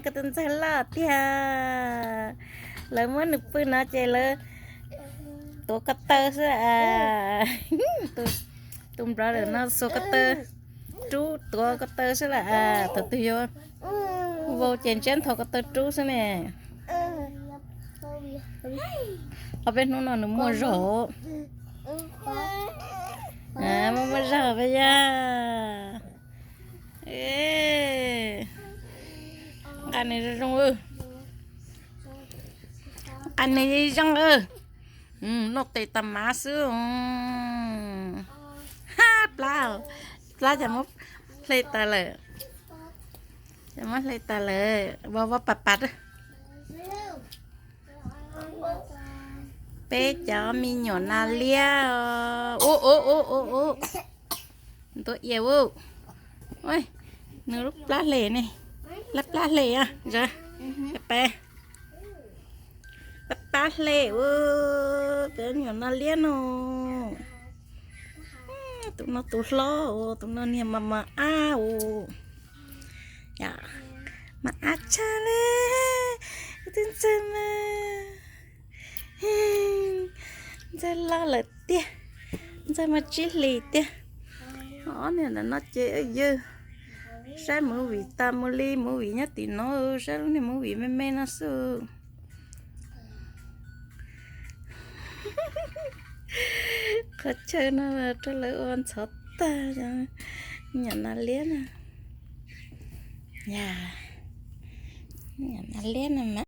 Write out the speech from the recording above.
Koj tus ntxawg loj tiag. Lawv muab nws pw no ces lawv tuav ko taw xwb a. Tus brother no xuas ko taw rub, tuav ko taw xwb lawm a. Thaum twg yuav vau ces ntsiab nthos ko taw rub xwb ne. Ob peb hnub no nws muaj zog. Muaj, muaj zog peb yog. Nqa nws zoo zoo. Nqa nws zoo. Noj tes tas mav xwb. Plab, plab cas muab hle tas lawm. Cas muab hle tas lawm, vov vov pas pas. Peb cov me nyuam nas liab. Ub ub ub ub ub. Ntuav ia ub. Nws lub plab hle ne. Lub plab hle a. Pab pab hle ua cov nyuam nas liab no. Tus no tus hlob, tus no niag mas mas ab u. Mas ab tshaj li. Tus ntxawg mas, ntxawg loj lawm tiag. Ntxawg mas tsib hlis tiag. Ob niag ntawm no ces yawg saib movie tas mus li, movie nyob tim no, saib lub niag movie me me no xwb. Qhov chaw no rau lawv ua ntxhov tag. Nyuam nas liab na. Nyuam nas liab na mas.